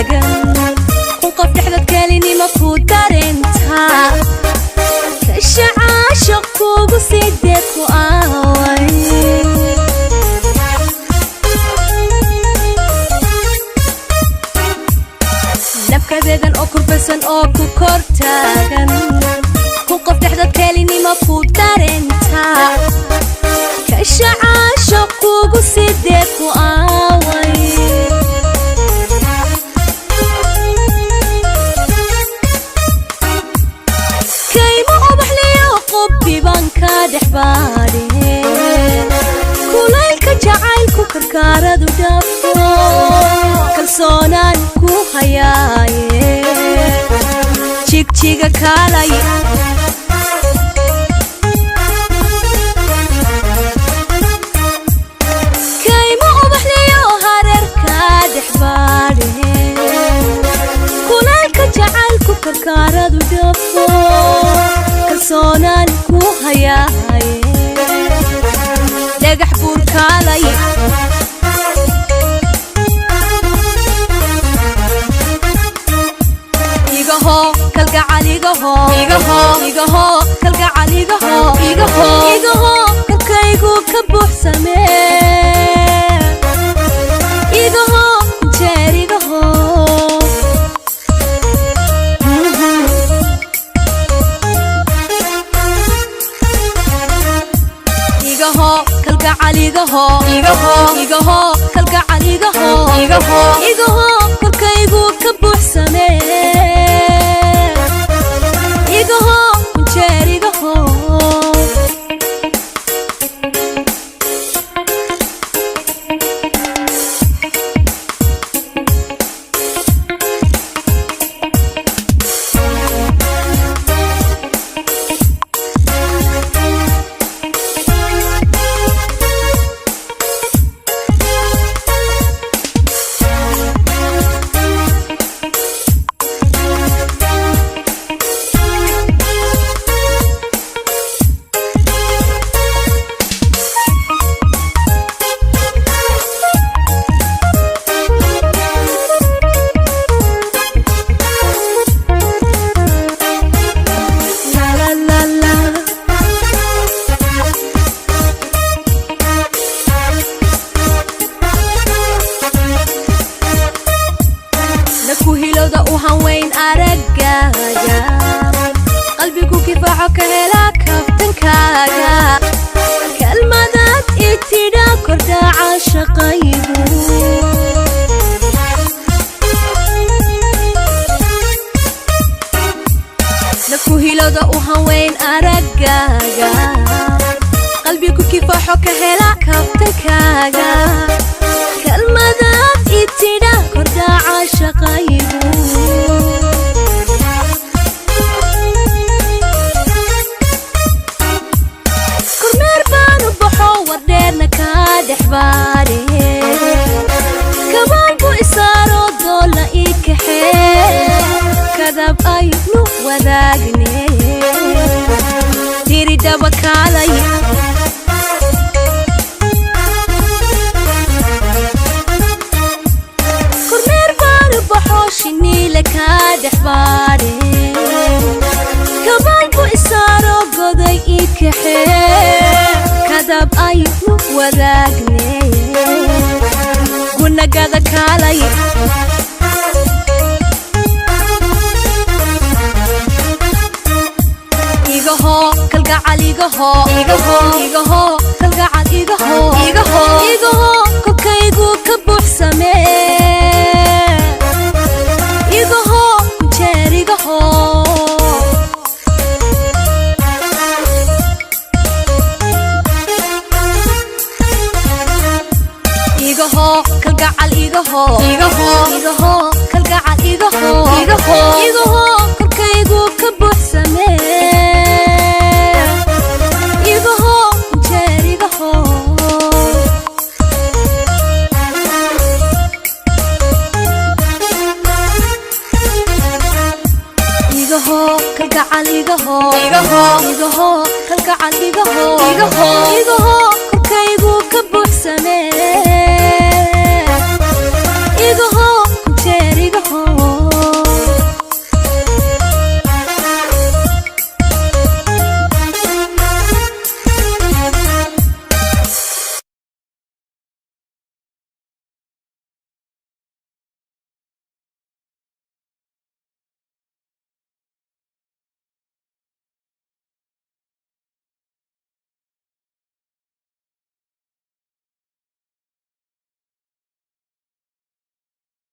Taagan kun qof dhexdood kelinima ku dareentaa, kasha caashiq kugu sidee ku aaway. Nafkadeedan oo kurbaysan oo ku kor taagan, kun qof dhexdood kelinima ku dareentaa, kasha caashiq kugu sidee ku aaway. Kaymo ubaxliyo qubbi baan ka dhex baadhe, kulaylka jacaylku karkaaradu dhafo, kalsoonaan ku hayaaye, Jigjiga kaalay. Kaymo ubaxliyo hareerka dhex baadhe, kulaylka jacaylku karkaaradu dhafo, kalsoonaan ku hayaaye, Dhagax Buur kaalay. Igaho kalgacal, igaho, igaho, igaho kalgacal, igaho, igaho, igaho, kalkaygu ka buuxsamee, igaho jeer, igaho. Igaho kalgacal, igaho, igaho, igaho kalgacal, igaho, igaho, igaho, kalkaygu ka buuxsamee, igaho jeer, igaho. La la la la. Naku hilowda u hanweyn araggaaga, qalbigu kifaaxo ka hela kaftankaaga, kalmadaad itidha kordhaca shaqaygu. Naku hilowda u hanweyn araggaaga, qalbigu kifaaxo ka hela kaftankaaga, kalmadaad itidha kordhaca shaqaygu. Kormeer baanu baxo, wardheerna kaa dhex baadhe, kabaan bu isaaro, doolla ii kaxee, kadab aynu wadaagne, diridhaba kaalay. Kormeer baanu baxo, shiniile kaa dhex baadhe, kabaan bu isaaro, goday ii kaxee, kadab aynu wadaagne, gunagada kaalay. Igaho kalgacal, igaho, igaho, igaho kalgacal, igaho, igaho, igaho, kokaygu ka buuxsamee, igaho jeer, igaho. Igaho kalgacal, igaho, igaho, igaho kalgacal, igaho, igaho, igaho, korkaygu ka buuxsamee, igaho jeer, igaho. Igaho kalgacal, igaho, igaho, igaho kalgacal, igaho, igaho, igaho, korkaygu ka buuxsamee.